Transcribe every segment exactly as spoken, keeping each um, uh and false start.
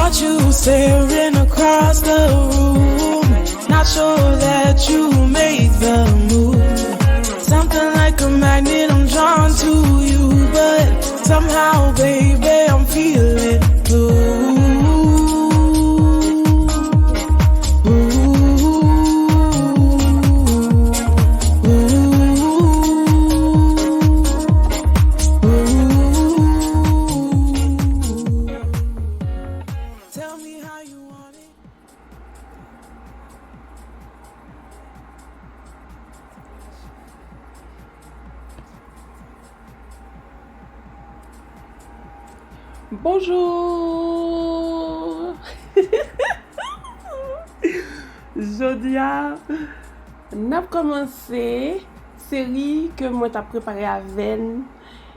Watch you staring across the room. Not sure that you make the move. Something like a magnet, I'm drawn to you, but somehow, baby, I'm feeling blue. Ooh, ooh, ooh. Tell me how you want it. Bonjou! Jodi a, n ap kòmanse seri ke mwen t ap prepare avè n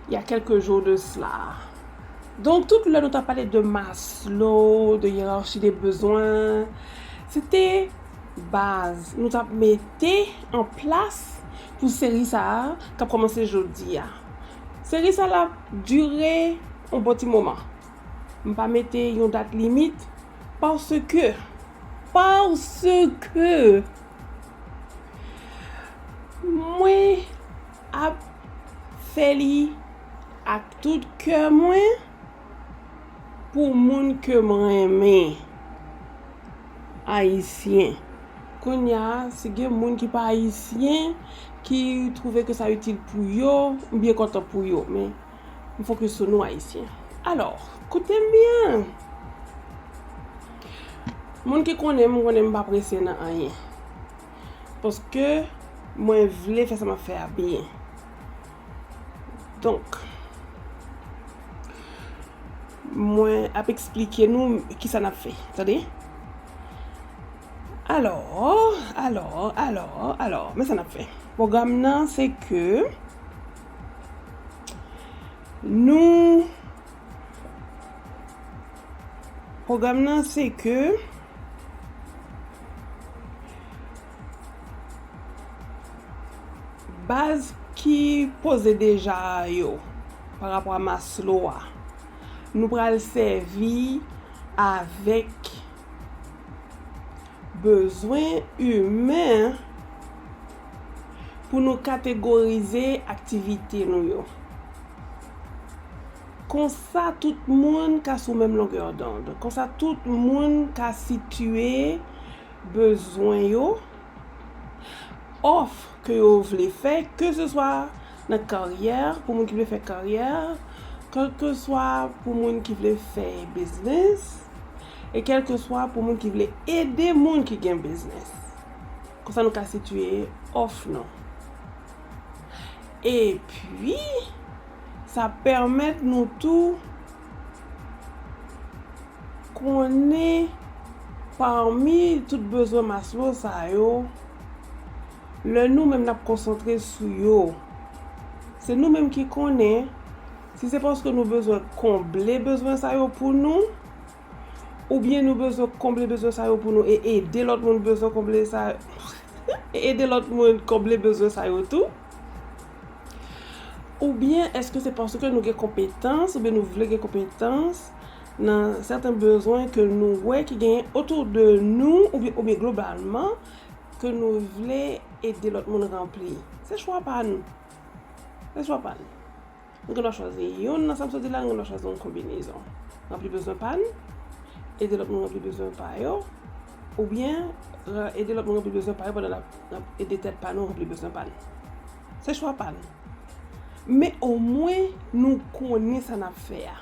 il y a quelques jours de cela. Donk, tout lè nou t ap pale de Maslow, de hiérarchie des besoins, se te baz nou t ap mete an plas pou seri sa a k ap kòmanse jodi a. Seri sa a l ap dire yon bon ti moman. M pa mete yon dat limit paske, paske mwen ap fè li ak tout kè mwen pou moun ke m renmen, ayisyen. Kounye a, si gen moun ki pa ayisyen, ki twouve ke sa itil pou yo, m byen kontan pou yo, men m fokis sou nou ayisyen. Alò, koute m byen. Moun ki konnen m, konnen m pa prese nan anyen. Paske mwen vle fè sa m ap fè a byen. Donk, mwen ap eksplike nou kisa n ap fè. Tande? Alò, alò, alò, alò, men sa n ap fè. Pwogram nan, se ke nou, pwogram nan, se ke baz ki poze deja yo pa rapò a Maslow a, nou pral sèvi avèk bezwen imen pou nou kategorize aktivite nou yo. Konsa, tout moun ka sou menm longè dond. Konsa, tout moun ka sitiye bezwen yo, òf ke yo vle fè, keseswa nan karyè, pou moun ki vle fè karyè, kèlkeswa pou moun ki vle fè biznis, e kèlkeswa pou moun ki vle ede moun ki gen biznis. Konsa, nou ka sitiye òf nou. Epi, sa pèmèt nou tou konnen pami tout bezwen Maslow sa yo, lè nou menm n ap konsantre sou yo, se nou menm ki konnen si se paske nou bezwen konble bezwen sa yo pou nou, oubyen nou bezwen konble bezwen sa yo pou nou e ede lòt moun bezwen konble sa, e ede lòt moun konble bezwen sa yo tou. Oubyen èske se paske nou gen konpetans, oubyen nou vle gen konpetans nan sèten bezwen ke nou wè ki genyen otou de nou, oubyen, oubyen globalman, ke nou vle ede lòt moun ranpli? Se chwa pa n. Se chwa pa n. Nou gen dwa chwazi youn nan sa m sot di la, nou gen dwa chwazi yon konbinezon. Ranpli bezwen pa n, ede lòt moun ranpli bezwen pa yo, oubyen, ra-, ede lòt moun ranpli bezwen pa yo pandan n ap, n ap ede tèt pa nou ranpli bezwen pa n. Se chwa pa n. Men omwen nou konnen sa n ap fè a.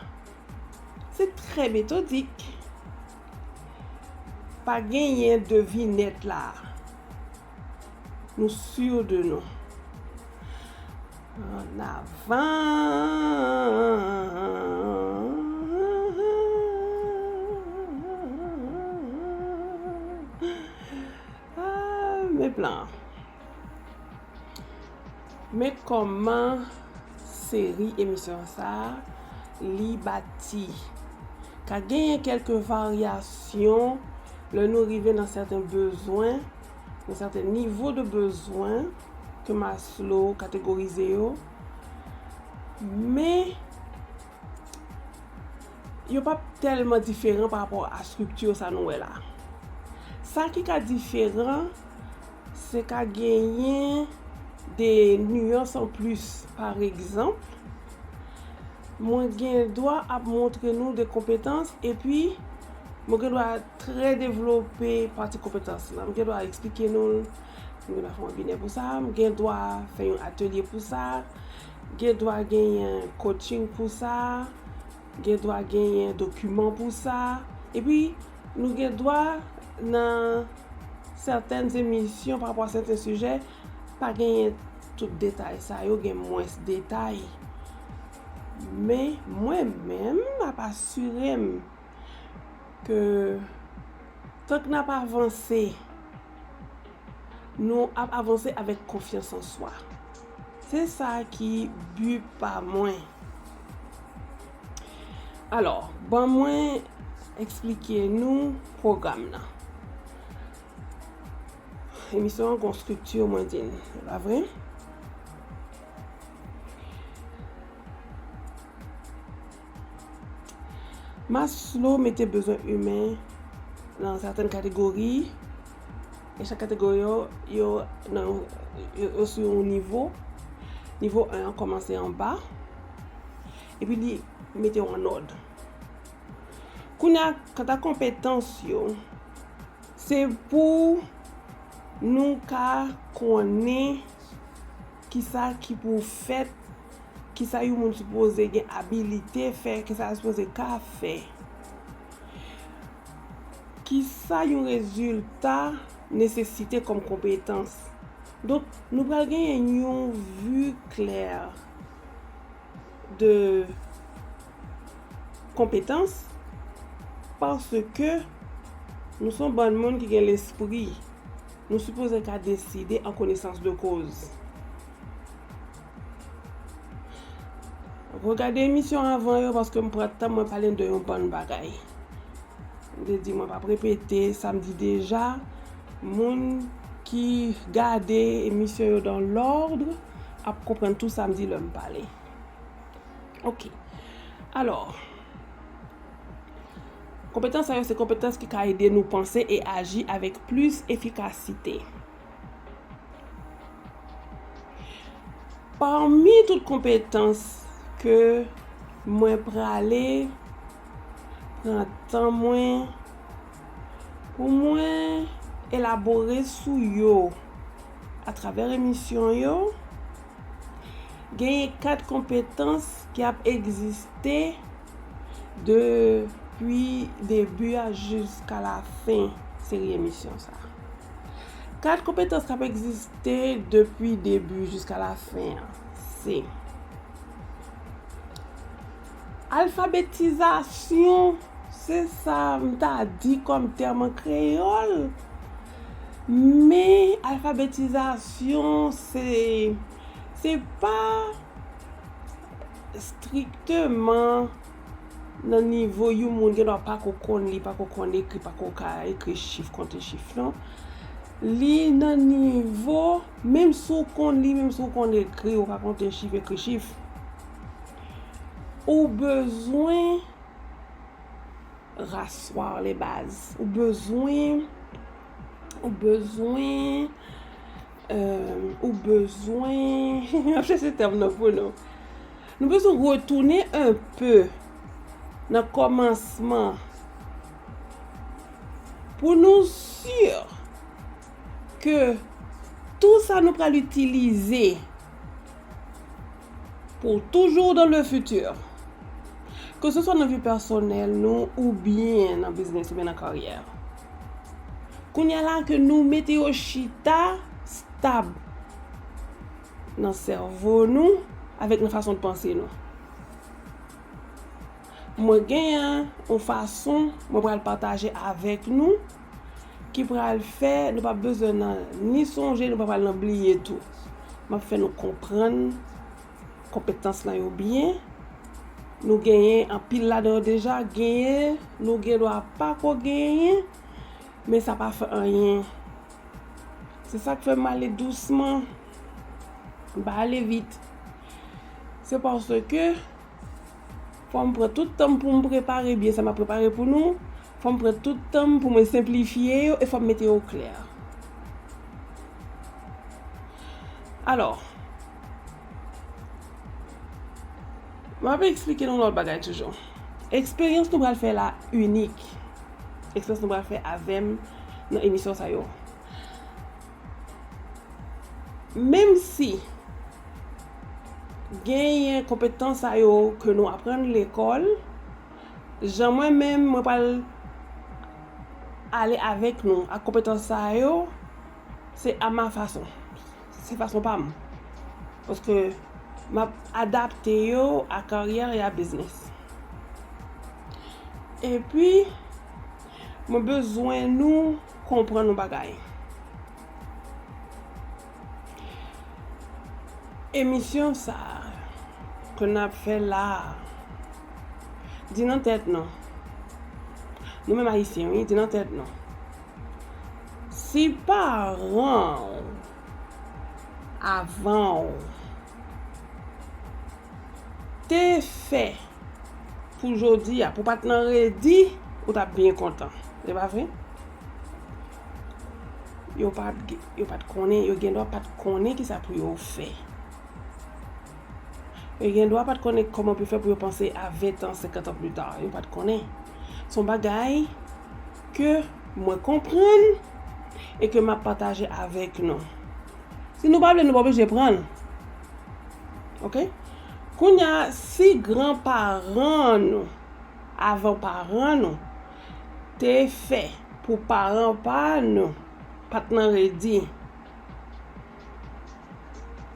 Se trè metodik. Pa genyen devinèt la. Nou si de nou. Ann avan. Ah, men plan. Men kòman seri emisyon sa a, li bati. Ka genyen kèlke varyasyon lè nou rive nan sèten bezwen, nan sèten nivo de bezwen ke Maslow kategorize yo. Men, yo p ap tèlman diferan pa rapò a estrikti sa nou wè la. Sa ki ka diferan, se ka genyen de nuances en plus. Pa egzanp, mwen gen dwa ap montre nou de konpetans, epi mwen gen dwa trè devlope pati konpetans lan. Mwen gen dwa eksplike nou l, mwen gen dwa fè yon webinè pou sa, mwen gen dwa fè yon atelye pou sa, gen dwa genyen coaching pou sa, gen dwa genyen dokiman pou sa. Epi, nou gen dwa, nan sètèn emisyon, pa rapò a sèten sijè, pa genyen tout detay sa yo, gen mwens detay. Men, mwen menm, m ap asire m ke tank n ap avanse, nou ap avanse avèk konfyans an swa. Se sa ki bi pa mwen. Alò, ban mwen eksplike nou pwogram nan. Emisyon an gon estrikti, mwen di n, se pa vre? Maslow mete bezwen imen nan sèten kategori, e chak kategori yo, yo, nan, yo, yo sou yon nivo. Nivo en an kòmanse anba, epi li mete yo an òd. Kounye a, kanta konpetans yo, se pou nou ka konnen kisa ki pou fèt, kisa yon moun sipoze gen abilite fè, kisa l sipoze ka fè, kisa yon rezilta nesesite kòm konpetans. Donk, nou pral genyen yon vi klè de konpetans, paske nou se yon bann moun ki gen lespri. Nou sipoze ka deside an konesans de koz. Regade emisyon avan yo, paske m pran tan mwen pale de yon bann bagay. M te di mwen p ap repete sa m di deja. Moun ki gade emisyon yo dans l'ordre ap konprann tou sa m di lè m pale. Ok. Alò, konpetans sa yo se konpetans ki ka ede nou panse e aji avèk plis efikasite. Pami tout konpetans ke mwen prale pran tan mwen pou mwen elabore sou yo atravè emisyon yo, genyen kat konpetans ki ap egziste depi debi a jiska lafen seri emisyon sa. Kat konpetans k ap egziste depi debi jiska lafen an, se alfabetizasyon, se sa m ta di kòm tèm an kreyòl. Men alfabetizasyon, se, se pa estrikteman nan nivo yon moun gen dwa pako konn li, pako konn ekri, pako ka ekri chif, konte chif, non. Li nan nivo, menm si w konn li, menm si w konn ekri, ou ka konte chif, ekri chif, ou bezwen raswar le baz. Ou bezwen, ou bezwen, euh, ou bezwen, m ap chèche tèm nan pou nou. Nou bezwen retounen un peu nan kòmansman pou nou si ke tou sa nou pral itilize pour toujours dans le futur, ke se swa nan vi pèsonèl nou oubyen nan biznis oubyen nan karyè. Kounye a la ke nou mete yo chita stab nan sèvo nou avèk nan fason de panse nou. Mwen genyen yon fason mwen pral pataje avèk nou ki pral fè nou pa bezwen nan ni sonje, nou pa pral nan bliye tou. M ap fè nou konprann konpetans lan yo byen. Nou genyen anpil ladan yo deja, genyen nou gen dwa pako genyen, men sa pa fè anyen. Se sa k fè m ale dousman, m pa ale vit. Se paske Fò m pran tout tan m pou m prepare byen sa m ap prepare pou nou. Fò m pran tout tan m pou mwen senplifye yo e fò m mete yo klè. Alò, m ap eksplike nou lòt bagay toujou. Eksperyans nou pral fè la inik. Eksperyans nou pral fè avè m nan emisyon sa yo. Menm si genyen konpetans sa yo ke nou aprann lekòl, jan mwen menm mwen pral ale avèk nou ak konpetans sa yo, se a ma fason. Se fason pa m. Paske m ap adapte yo a karyè e a biznis. Epi, mwen bezwen nou konprann yon bagay. Emisyon sa a ke n ap fè la a, di nan tèt nou, nou menm Ayisyen, wi, di nan tèt nou. Si paran w avan w te fè pou jodi a, pou pa t nan redi, ou t ap byen kontan. Se pa vre? Yo pa t, yo pa t konnen, yo gen dwa pa t konnen kisa pou yo fè. Yo gen dwa pa t konnen kòman pou yo fè pou yo panse a ven tan, senkant an pli ta. Yo pa t konnen. Se yon bagay ke mwen konprann e ke m ap pataje avèk nou. Si nou pa vle, nou pa oblije pran l. Oke? Kounye a, si granparan nou, avan paran nou, te fè pou paran pa nou pa t nan redi,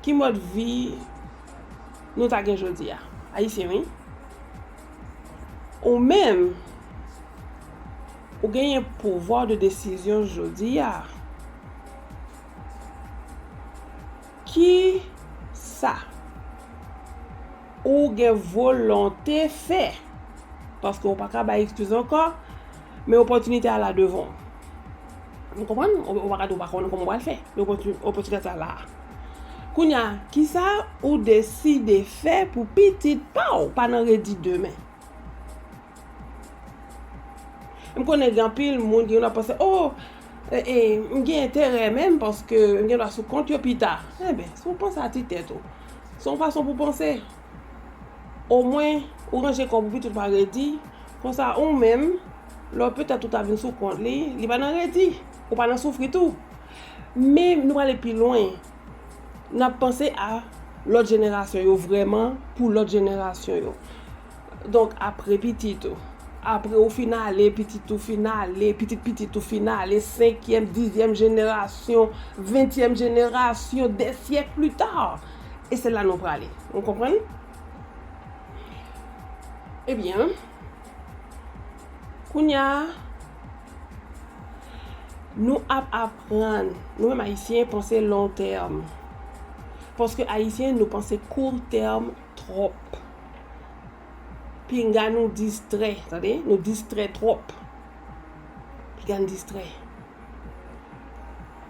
ki mòd vi nou ta gen jodi a? Ayisyen, wi. Ou menm, ou genyen pouvwa de desizyon jodi a. Ki sa ou gen volonte fè? Paske ou pa ka bay eskiz ankò, men opòtinite a la devan w. Ou konprann? Ou, ou pa ka di ou pa konnen kòman ou pral fè, men opòti-, opòtinite a la. Kounye a, kisa ou deside fè pou pitit pa w pa nan redi demen? M konnen gen anpil moun ki gen dwa panse, "Oh, e, e, m gen enterè menm paske m gen dwa sou kont yo pita." Enben, si w panse a ti tèt ou, se yon fason pou w panse. Omwen, ou ranje kò w pou pitit ou pa redi. Konsa, ou menm, lè w petèt ou ta vin sou kont li, li pa nan redi. Ou pa nan soufri tou. Men, nou prale pi lwen. N ap panse a lòt jenerasyon yo vrèman, pou lòt jenerasyon yo. Donk, apre pitit ou, apre ou fin ale, pitit ou fin ale, pitit pitit ou fin ale, senkyèm, dizyèm jenerasyon, ventyèm jenerasyon, dè syèk pli ta. E se la nou prale. Ou konprann? Ebyen, kounye a, nou ap aprann, nou menm Ayisyen, panse long tèm. Paske Ayisyen, nou panse court terme twòp. Pinga nou distrè, tande? Nou distrè twòp. Pinga n distrè.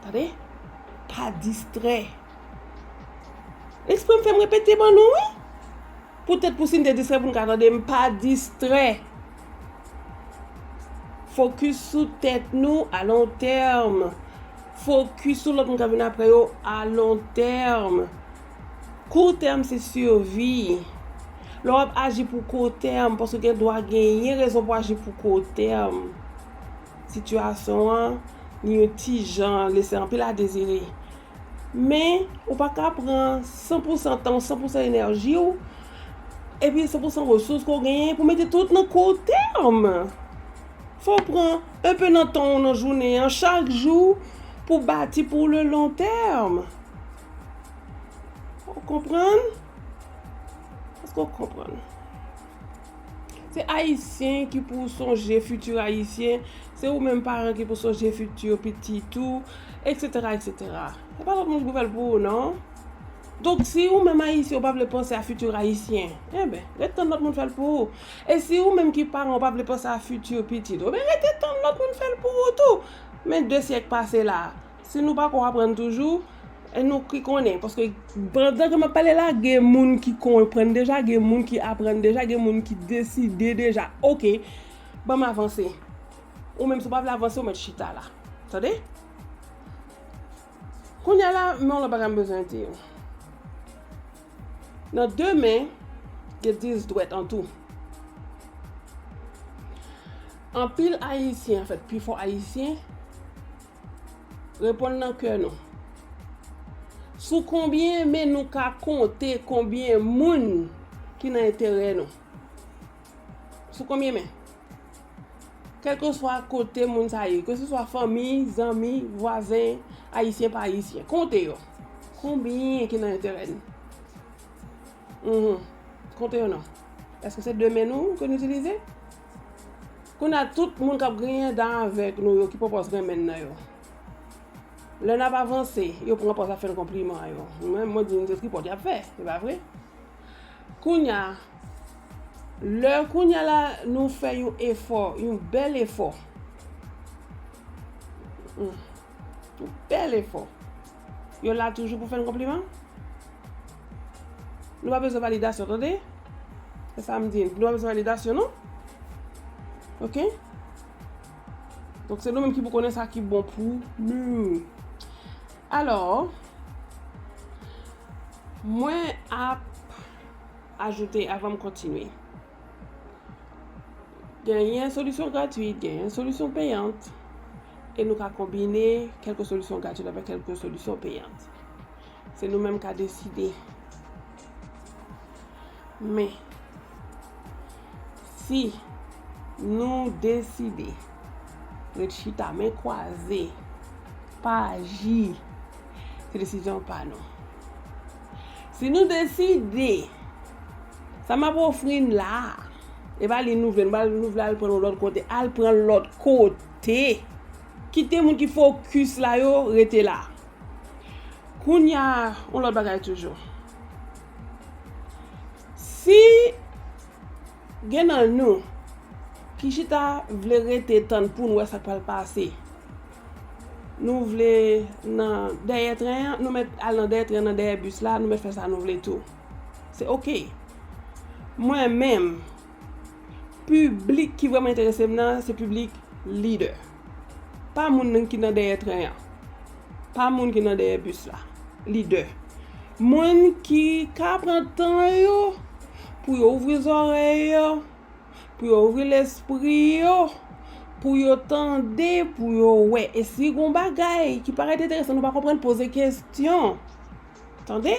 Tande? Pa distrè. Eksprè m fè m repete ban nou, wi. Poutèt pou si n te distrè pou n ka tande m, pa distrè. Fokis sou tèt nou a long tèm. Fokis sou lòt moun k ap vin apre yo a long tèm. Kout tèm se sivi. Lè w ap aji pou kout tèm, paske gen dwa genyen rezon pou aji pou kout tèm. Sitiyasyon an, li yon ti jan lese anpil a dezire. Men, ou pa ka pran san pou san tan w, san pou san enèji w, epi san pou san resous ke w genyen pou mete tout nan kout tèm. Fò w pran enpe nan tan w nan jounen an, chak jou, pou bati pou le long terme. Ou konprann? Èske w konprann? Se Ayisyen ki pou sonje fiti Ayisyen, se ou menm paran ki pou sonje fiti pitit ou, etsetera, etsetera. Se pa lòt moun ki pou fè l pou ou, non. Donk, si ou menm Ayisyen, ou pa vle panse a fiti Ayisyen, enben, ret tann lòt moun fè l pou ou. E si ou menm ki paran, ou pa vle panse a fiti pitit ou, enben, rete tann lòt moun fè l pou ou tou. Men de syèk pase la, si nou pako aprann toujou, E nou ki konnen, paske pandan ke m ap pale la, gen moun ki konprann deja, gen moun ki aprann deja, gen moun ki deside deja. Oke, ban m avanse. Ou menm, si w pa vle avanse, ou mèt chita la. Tande? Kounye a la, men yon lòt bagay m bezwen di w. Nan de men, gen dis dwèt an tou. Anpil Ayisyen, anfèt, pifò Ayisyen, reponn nan kè nou. Sou konbyen men nou ka konte konbyen moun ki nan enterè nou? Sou konbyen men? Kèlkeswa kote moun sa ye, keseswa fanmi, zanmi, vwazen, ayisyen pa ayisyen, konte yo. Konbyen ki nan enterè n? Mhm. Konte yo non. Èske se de men nou ke nou itilize? Kounye a, tout moun k ap griyen dan avèk nou yo ki pran pòz renmen n nan yo. Lè n ap avanse, yo pran pòz ap fè n konpliman yo. Mwen, mwen di n se tripòt y ap fè, se pa vre? Kounye a, lè kounye a la, nou fè yon efò, yon bèl efò. Hmm. Yon bèl efò. Yo la toujou pou fè n konpliman. Nou pa bezwen validasyon, tande? Se sa m di. Nou pa bezwen validasyon, non? Oke? Donk, se nou menm ki pou konnen sa ki bon pou nou. Alò, mwen ap ajoute, avan m kontinye. Genyen solisyon gratwit, genyen solisyon peyant, e nou ka konbine kèlke solisyon gratwit avèk kèlke solisyon peyant. Se nou menm ka deside. Men, si nou deside ret chita men kwaze, pa aji, se desizyon pa nou. Si nou deside, sa m ap ofri n la a, e pa li nou vle, nou pa, nou vle al pran l lòt kote, al pran l lòt kote. Kite moun ki fokis la yo rete la. Kounye a, yon lòt bagay toujou. Si gen nan nou ki chita vle rete tann pou n wè sa k pral pase, nou vle nan dèyè tren an, nou mèt al nan dèyè tren an, nan dèyè bis la, nou mèt fè sa nou vle tou. Se oke. Mwen menm, piblik ki vrèman enterese m nan, se piblik lidè. Pa moun nan ki nan dèyè tren an. Pa moun ki nan dèyè bis la. Lidè. Moun ki ka pran tan yo pou yo ouvri zòrèy yo, pou yo ouvri lespri yo, pou yo tande, pou yo wè. E si gon bagay ki parèt enteresan, nou pa konprann, poze kesyon. Tande?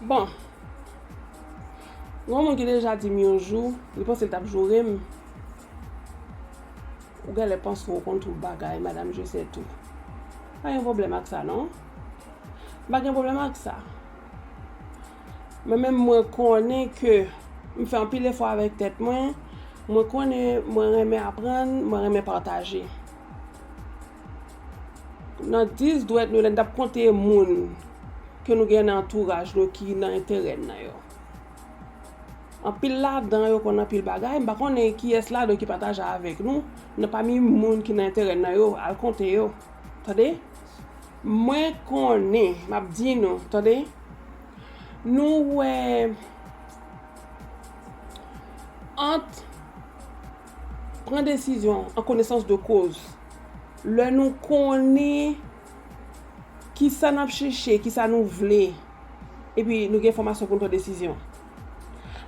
Bon. Gon moun ki deja di m yon jou, li panse l t ap joure m. Ou genlè panse w konn tout bagay, madame je sais tout. Pa gen pwoblèm ak sa, non. M pa gen pwoblèm ak sa. Men menm mwen konnen ke m fè anpil efò avèk tèt mwen. Mwen konnen mwen renmen aprann, mwen renmen pataje. Nan dis dwèt nou, lè n t ap konte moun ke nou gen nan antouraj nou ki nan enterè n nan yo. Anpil ladan yo konn anpil bagay. M pa konnen kiyès ladan yo ki pataje avèk nou, nan pami moun ki nan enterè n nan yo, al konte yo. Tande? Mwen konnen, m ap di nou, tande? Nou wè, ant pran desizyon an konesans de koz, lè nou konnen kisa n ap chèche, kisa nou vle, epi nou gen enfòmasyon pou n pran desizyon.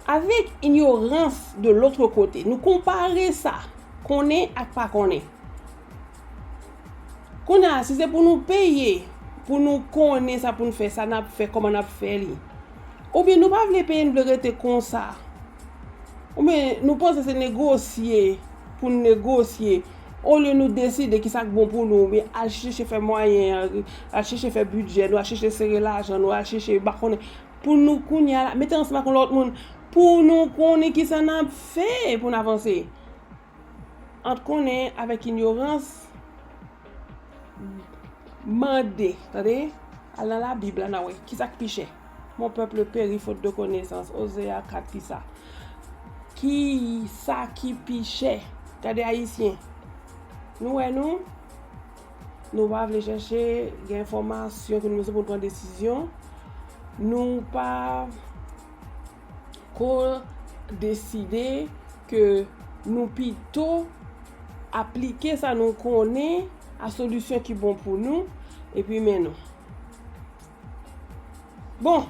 Avèk inyorans de l'autre côté, nou konpare sa, konnen ak pa konnen. Kounye a, si se pou nou peye, pou nou konnen sa pou n fè, sa n ap fè, kòman n ap fè li. Oubyen nou pa vle peye, n vle rete konsa. Oubyen nou panse se negosye pou n negosye. Olye nou deside kisa k bon pou nou, oubyen al chèche fè mwayen, al chèche fè bidjè nou, al chèche sere lajan nou, al chèche, m pa konnen. Pou nou kounye a la, mete ansanm ak yon lòt moun, pou nou konnen kisa n ap fè pou n avanse. Ant konnen avèk inyorans, mande, tande, al nan Labib la, n a wè, kisa k pi chè? Mon peuple périt faute de connaissance, Ozeya kat, kisa? Kisa ki pi chè? Gade Ayisyen. Nou wè nou, nou pa vle chèche, gen enfòmasyon ke nou bezwen pou n pran desizyon, nou pa ko deside ke nou pito aplike sa nou konnen a solisyon ki bon pou nou, epi men nou. Bon,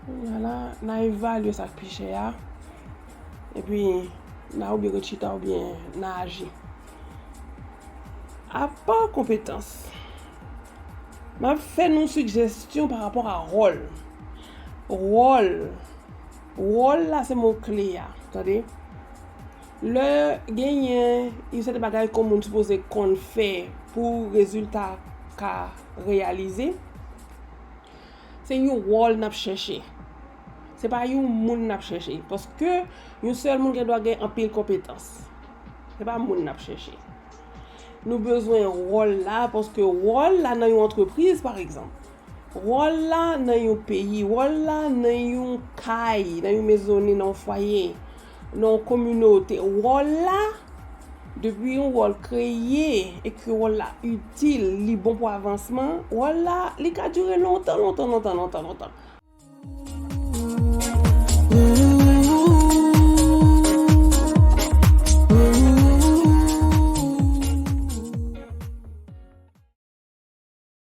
kounye a la, n a evalye sa k pi chè a, epi n a oubyen ret chita oubyen n a aji. Apa konpetans, m ap fè nou sijestyon pa rapò a wòl. Wòl. Wòl la se mo kle a, tande. Lè genyen yon sèten bagay ke yon moun sipoze konn fè pou rezilta ka reyalize, se yon wòl n ap chèche. Se pa yon moun n ap chèche. Paske yon sèl moun gen dwa gen anpil konpetans. Se pa moun n ap chèche. Nou bezwen wòl la, paske wòl la nan yon antrepriz, pa egzanp. Wòl la nan yon peyi, wòl la nan yon kay, nan yon mezoni, nan yon fwaye, nan yon kominote. Wòl la, depi yon wòl kreye e ke wòl la itil, li bon pou avansman, wòl la, li ka dire lontan, lontan, lontan, lontan, lontan.